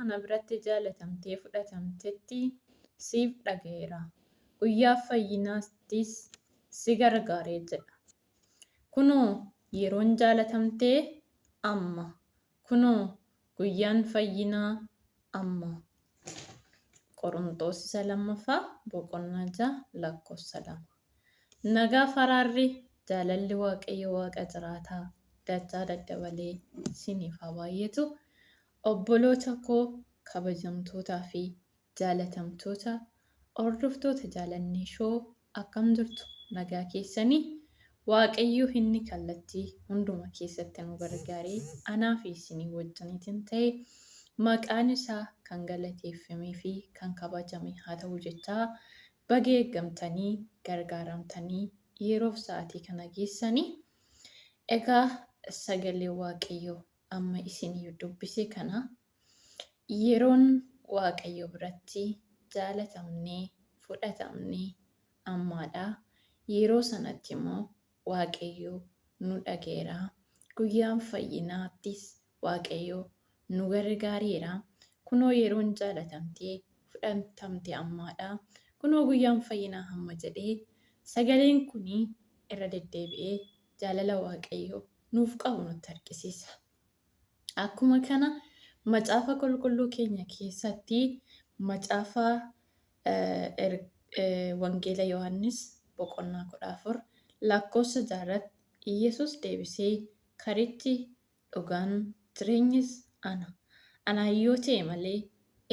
kana biratti jaalatamtee fudhatamtetti siif dhaga'eera, guyyaa fayyinaattis si gargaare jedha. Kunoo yeroon jaalatamtee amma. Kunoo guyyaan fayyinaa amma. Qorontoos isa lammaffaa boqonnaa 6 lakkoofsa 2. Nagaaf araarri jaalalli Waaqayyo Waaqa jiraataa dachaa daddabalee siniif haa baay'atu. Obboloota koo kabajamtootaa fi jaalatamtoota hordoftoota Jaalannee Show akkam jirtu nagaa keessanii? Waaqayyo inni kallattii hunduma keessatti nu gargaaree anaa fi isinii wajjiniitiin ta'e maqaan isaa kan galateeffamee fi kan kabajame haa ta'u jechaa baga eeggamtanii gargaaramtanii yeroof sa'aatii kana geessanii. Egaa sagalee Waaqayyoo amma isinii dubbise kana yeroon Waaqayyo biratti jaalatamnee fudhatamne ammaadha. Yeroo sanatti immoo Waaqayyo nu dhaga'eera. Guyyaan fayyinaattis Waaqayyo nu gargaareera. Kunoo yeroon jaalatamtee fudhatamte ammaadha. Kunoo guyyaan fayyinaa amma jedhee sagaleen kun irra deddeebi'ee jaalala Waaqayyo nuuf qabu nutti argisiisa. Akkuma kana macaafa qulqulluu keenya keessatti macaafa Wangeela Yohaannis boqonnaa 14 lakkoofsa 6 irratti Iyyasuus deebisee karichi, dhugaan, jireenyis ana. Anaan yoo ta'e malee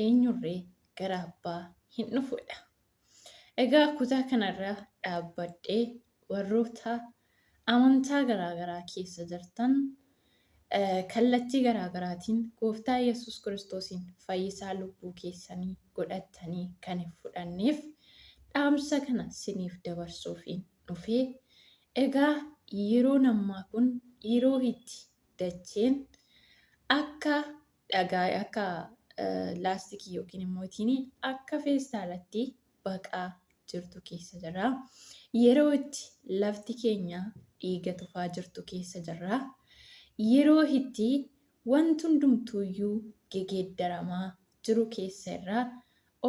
eenyurree gara abbaa hin dhufu jedha. Egaa kutaa kanarra dhaabbadhee warroota amantaa garaa garaa keessa jirtan kallattii garaa garaatiin Gooftaa Yesuus Kiristoosiin fayyisaa lubbuu keessanii godhattanii kan hin fudhanneef dhaamsa kana siniif dabarsuufiin dhufee. Egaa yeroon ammaa kun yeroo itti dacheen akka dhagaa akka laastikii yookiin immoo ittiin akka feestaalatti baqaa jirtu keessa jirra. Yeroo itti lafti keenya dhiiga tufaa jirtu keessa jirra. Yeroo itti wanti hundumtuuyyuu gegeeddaramaa jiru keessa irra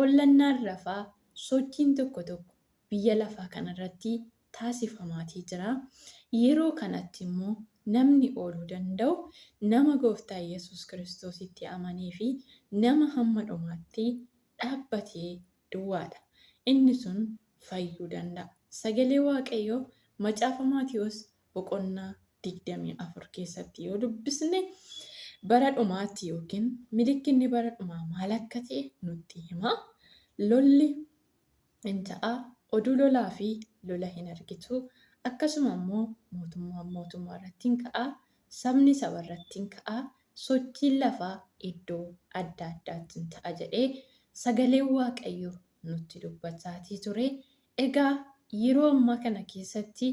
ollannaan lafaa sochiin tokko tokko biyya lafaa kanarratti taasifamaatii jira. Yeroo kanatti immoo namni ooluu danda'u nama Gooftaa Yesuus Kiristoositti amanee fi nama hamma dhumaatti dhaabbatee duwwaadha. Inni sun fayyuu danda'a. Sagalee Waaqayyoo Macaafa Maatewos boqonnaa 24 keessatti yoo dubbisne bara dhumaatti yookiin milikkinni bara dhumaa maal akka ta'e nutti hima. Lolli in ta'a, oduu lolaa fi lola hin argitu, akkasuma immoo mootummaan mootummaa irratti in ka'a, sabni saba irratti in ka'a, sochiin lafaa iddoo adda addaatti in ta'a jedhee sagaleen Waaqayyoo nutti dubbachaatii ture. Egaa yeroo ammaa kana keessatti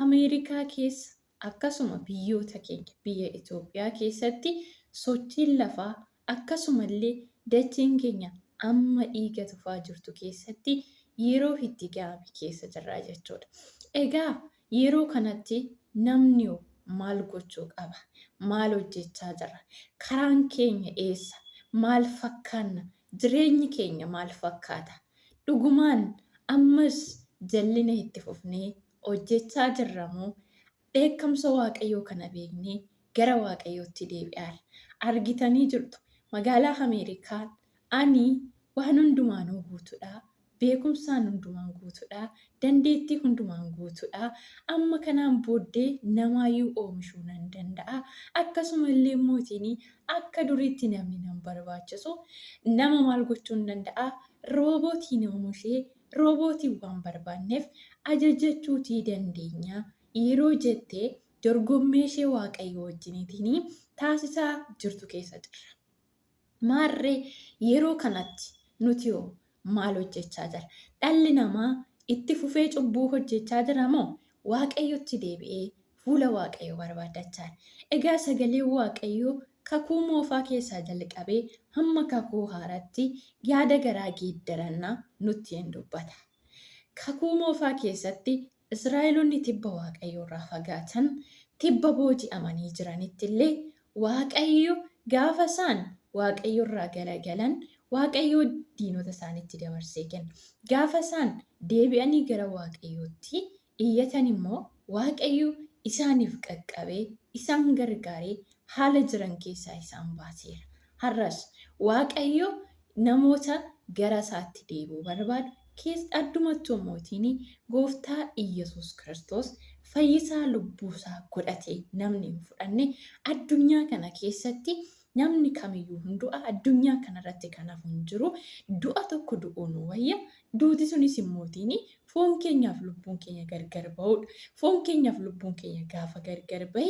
Ameerikaa keessa akkasuma biyyoota keenya biyya Itoophiyaa keessatti sochiin lafaa akkasumallee dacheen keenya amma dhiiga tufaa jirtu keessatti yeroo itti ga'ame keessa jirra jechuudha. Egaa yeroo kanatti namni hoo maal gochuu qaba? Maal hojjechaa jirra? Karaan keenya eessa? Maal fakkaanna? Jireenyi keenya maal fakkaata? Dhugumaan ammas jallina itti fufnee hojjechaa jirra moo dheekkamsa Waaqayyoo kana beeknee gara Waaqayyootti deebi'aarra? Argitanii jirtu, magaalaa Ameerikaan ani waan hundumaanuu guutuudha, beekumsaan hundumaan guutuudha, dandeettii hundumaan guutuudha, amma kanaan booddee namaayyuu oomishuu nan danda'a, akkasuma illee mootiin akka duriitti namni nan barbaachisu, nama maal gochuu hin danda'a, roobootiin oomishee roobootiin waan barbaanneef ajajachuutii dandeenya yeroo jettee dorgommii ishee Waaqayyo wajjiniitiin taasisaa jirtu keessa jirra. Maarree yeroo kanatti nuti hoo maal hojjechaa jira? Dhalli namaa itti fufee cubbuu hojjechaa jira moo Waaqayyotti deebi'ee fuula Waaqayyoo barbaaddachaa jira? Egaa sagaleen Waaqayyoo kakuu moofaa keessaa jalqabee hamma kakuu haaraatti yaada garaa geeddarannaa nutti in dubbata. Kakuu moofaa keessatti Israa'elonni tibba Waaqayyo irraa fagaatan, tibba booji'amanii jiranitti illee Waaqayyo gaafa isaan Waaqayyo irraa garagalan Waaqayyo diinota isaanitti dabarsee kenna. Gaafa isaan deebi'anii gara Waaqayyootti iyyatan immoo Waaqayyo isaaniif qaqqabee isaan gargaaree haala jiran keessaa isaan baaseera. Har'as Waaqayyo namoota gara isaatti deebi'uu barbaadu addumattuu mootiin gooftaa Iyyasuus Kiristoos fayyisaa lubbuusaa godhatee namni hin fudhanne addunyaa kana keessatti namni kamiyyuu hin du'a. Addunyaa kanarratti kan hafu hin jiru. Du'a tokko du'uu nu wayya. Duuti sunis immootiin foon keenyaaf lubbuun keenya gargar ba'uudha. Foon keenyaaf lubbuun keenya gaafa gargar ba'e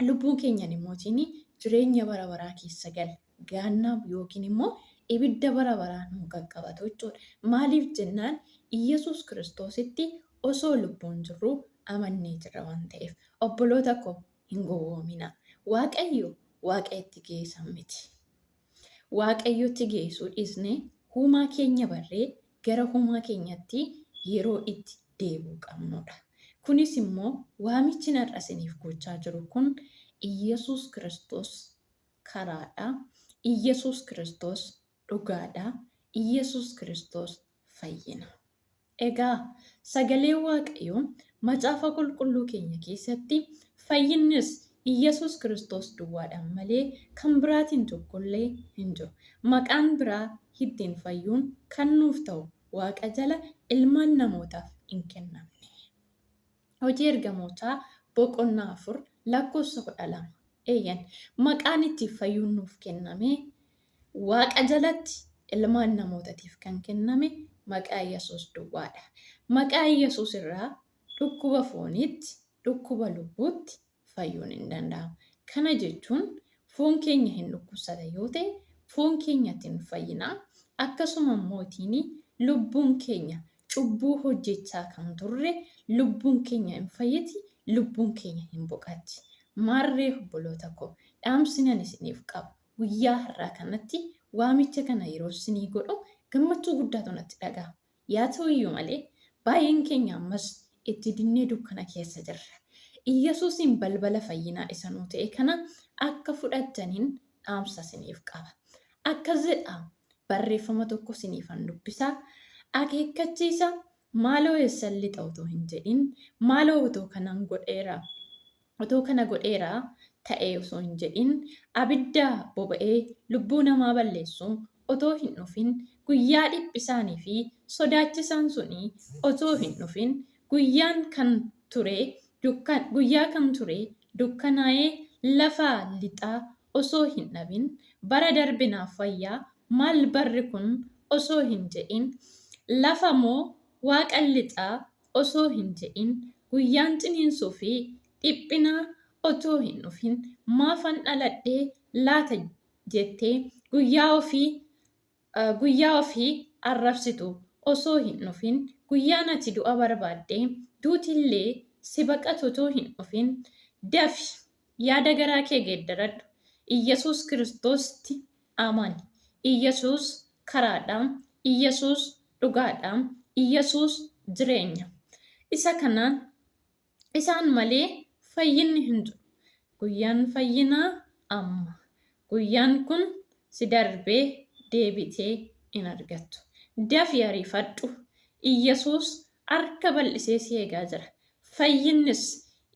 lubbuun keenyan immootiin jireenya bara baraa keessa gala. Gaannaam yookiin immoo ibidda bara baraa nu qaqqabatu jechuudha. Maaliif jennaan Iyyasuus Kiristoositti osoo lubbuun jirru amannee jirra waan ta'eef. Obboloota koo hin gowwoomina. Waaqayyo waaqa itti geessan miti. Waaqayyotti geessuu dhiisnee huumaa keenya barree gara huumaa keenyatti yeroo itti deebi'uu qabnudha. Kunis immoo waamichi har'a isiniif gochaa jiru kun Iyyasuus Kiristoos karaadha. Iyyasuus Kiristoos dhugaadha. Iyyasuus Kiristoos fayyina. Egaa sagalee Waaqayyoo macaafa qulqulluu keenya keessatti fayyinnis Iyyasuus Kiristoos duwwaadhaan malee kan biraatiin tokkollee hin jiru. Maqaan biraa ittiin fayyuun kan nuuf ta'u Waaqa jala ilmaan namootaaf hin kennamne. Hojii Ergamootaa boqonnaa 4 lakkoofsa 12. Eeyyan, maqaan ittiin fayyuun nuuf kenname Waaqa jalatti ilmaan namootatiif kan kenname maqaa Yesuus duwwaadha. Maqaa Yesuus irraa dhukkuba fooniitti, dhukkuba lubbuutti fayyuun hin danda'amu. Kana jechuun foon keenya hin dhukkubsata yoo ta'e foon keenyatti hin fayyina. Akkasuma immootiin lubbuun keenya cubbuu hojjechaa kan turre lubbuun keenya hin fayyiti, lubbuun keenya hin boqatti. Maarree obboloota koo, dhaamsi ani isiniif qabu guyyaa har'aa kanatti waamicha kana yeroo isinii godhu gammachuu guddaatu natti dhaga'ama. Yaa ta'u iyyuu malee baay'een keenya ammas itti dinnee dukkana keessa jirra. Iyyasuusiin balbala fayyinaa isa nuu ta'e kana akka fudhattaniin dhaamsa isiniif qaba. Akkas jedha, barreeffama tokko isiniifan dubbisa. Akeekkachiisa maaloo eessan lixa otoo hin jedhin, maaloo otoo kanan godheera, otoo kana godheera ta'ee osoo hin jedhin, abidda boba'ee lubbuu namaa balleessu otoo hin dhufin, guyyaa dhiphisaanii fi sodaachisaan suni otoo hin dhufin, guyyaan kan ture guyyaa kan ture dukkanaa'ee lafa lixaa osoo hin dhabin, bara darbe naaf wayyaa maal barri kun osoo hin jedhin, lafa moo waaqan lixaa osoo hin jedhin, guyyaan ciniinsuu fi dhiphinaa otoo hin dhufin, maafan dhaladhee laata jettee guyyaa ofii arrabsitu osoo hin dhufin, guyyaan ati du'a barbaaddee duutillee si baqatu otoo hin dhufin, dafi yaada garaa kee geeddaradhu. Iyyasuus Kiristoosti amani. Iyyasuus karaadha. Iyyasuus dhugaadha. Iyyasuus jireenya. Isa kanaan isaan malee fayyinni hin jiru. Guyyaan fayyinaa amma. Guyyaan kun si darbee deebitee hin argattu. Dafi ariifadhu. Iyyasuus harka bal'isee si eegaa jira. Fayyinnis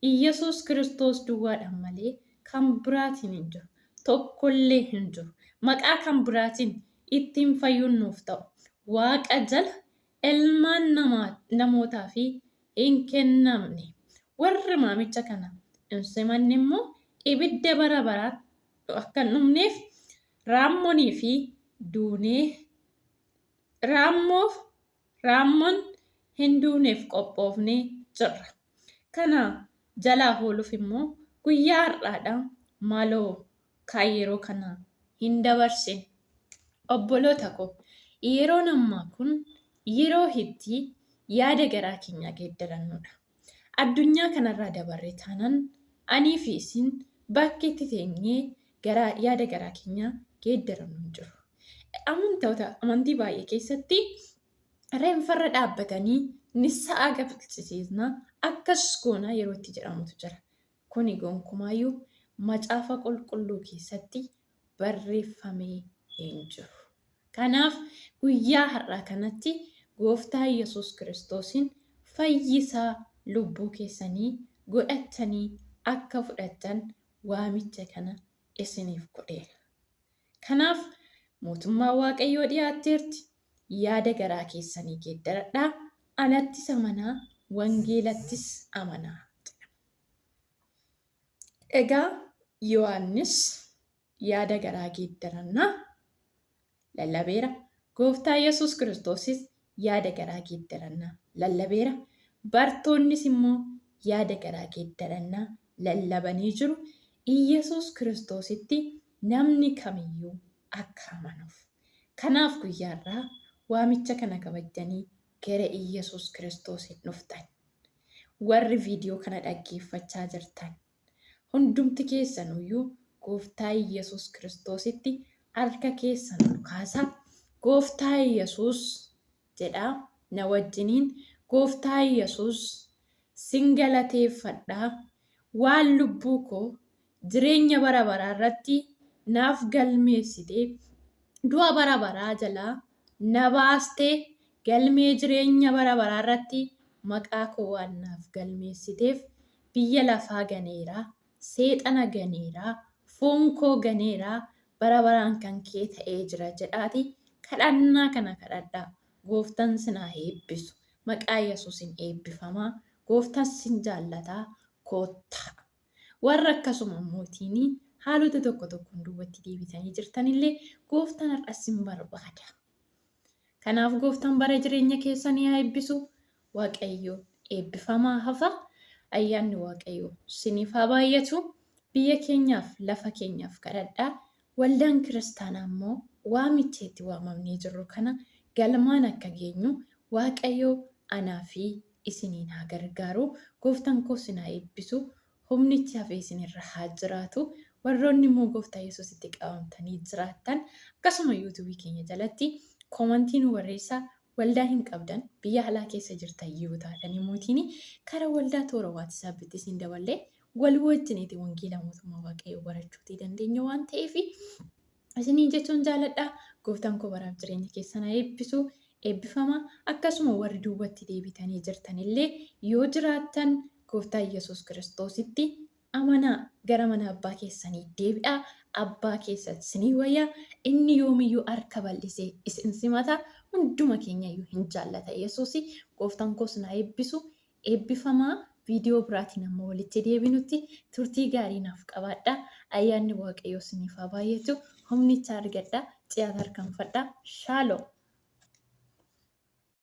Iyyasuus Kiristoos duwwaadhaan malee kan biraatiin hin jiru. Tokkollee hin jiru. Maqaa kan biraatiin ittiin fayyuun nuuf ta'u. Waaqa jala ilmaan namootaaf hin kennamne. Warri maamicha kana hin simanne immoo ibidda bara baraa akka hin dhumneef raammonii fi duunee raammoof raammoon hin duuneef qophoofnee jirra. Kana jalaa hooluuf immoo guyyaa har'aadha maaloo kaa yeroo kana hin dabarsin. Obboloota koo, yeroon ammaa kun yeroo itti yaada garaa keenyaa geeddarannudha. Addunyaa kanarraa dabarree taanaan anii fi isin bakki itti teenyee yaada garaa keenyaa geeddarannu hin jiru. Amantoota amantii baay'ee keessatti reenfarra dhaabbatanii nissa'a gafilchisiisna akkas goona yeroo itti jedhamutu jira. Kuni gonkumaayyuu macaafa qulqulluu keessatti barreeffamee hin jiru. Kanaaf guyyaa har'aa kanatti Gooftaa Yesuus Kiristoosiin fayyisaa lubbuu keessanii godhatanii akka fudhattan waamicha kana isiniif godheera. Kanaaf mootummaa Waaqayyoo dhiyaatteerti. Yaada garaa keessanii geeddaradhaa. Anattis amanaa, wangeelattis amanaa jedha. Egaa Yohaannis yaada garaa geeddarannaa lallabeera. Gooftaa Yesuus Kiristoosis yaada garaa geeddarannaa lallabeera. Bartoonnis immoo yaada garaa geeddarannaa lallabanii jiru. Iyyasuus Kiristoositti namni kamiyyuu akka amanuuf. Kanaaf guyyaa har'aa waamicha kana kabajjanii gara Iyyasuus Kiristoosiin dhuftan. Warri viidiyoo kana dhaggeeffachaa jirtan hundumti keessanuyyuu Gooftaa Iyyasuus Kiristoositti harka keessan ol kaasaa. Gooftaa Iyyasuus jedhaa na wajjiniin. Gooftaa Iyyasuus, sin galateeffadha, waan lubbuu koo jireenya bara baraa irratti naaf galmeessite, du'a bara baraa jalaa na baaste, galmee jireenya bara baraa irratti maqaa koo waan naaf galmeessiteef, biyya lafaa ganeera, seexana ganeera, foon koo ganeera, bara baraan kan kee ta'ee jira jedhaati kadhannaa kana kadhadhaa. Gooftaan sin haa eebbisu. Maqaa Yesuusin eebbifamaa. Gooftaan sin jaallataa. Koottaa. Warra akkasuma mootiin haalota tokko tokkoon duubatti deebitanii jirtanillee Gooftaan har'as sin barbaada. Kanaaf Gooftaan bara jireenya keessanii haa eebbisu. Waaqayyo eebbifamaa hafa. Ayyaanni Waaqayyoo siniif haa baay'atu. Biyya keenyaaf, lafa keenyaaf kadhadhaa. Waldaan kiristaanaa immoo waamicha itti waamamnee jirru kana galmaan akka geenyu Waaqayyo anaa fi isiniin haa gargaaru. Gooftaan koo sin haa eebbisu. Humnichi hafee isinirra haa jiraatu. Warroonni immoo Gooftaa Yesuusitti qabamtanii jiraattan akkasuma yuutuubii keenya jalatti koomantii nu barreessaa. Waldaa hin qabdan biyya alaa keessa jirtan yoo taatan immoo karaa waldaa toora waatisaappitti isin daballee wal wajjiniiti wangeela mootummaa Waaqayyoo barachuutii dandeenya waan ta'eef isiniin jechuun jaaladha. Gooftaan koo baraaf jireenya keessan haa eebbisu. Eebbifama. Akkasuma warri duubatti deebitanii jirtanillee yoo jiraattan Gooftaa Yesuus Kiristoositti amanaa, gara mana abbaa keessanii deebi'aa. Abbaa keessan isinii wayyaa. Inni yoomiyyuu harka bal'isee isin simata. Hunduma keenyayyuu hin jaallata Yesuusi. Gooftaan koos na eebbisu. Eebbifamaa. Viidiyoo biraatiin amma walitti deebinutti turtii gaarii naaf qabaadha. Ayyaanni Waaqayyoo isiniif haa baay'atu. Humnicha argadha. Ci'aata harkanfadha. Shaaloom.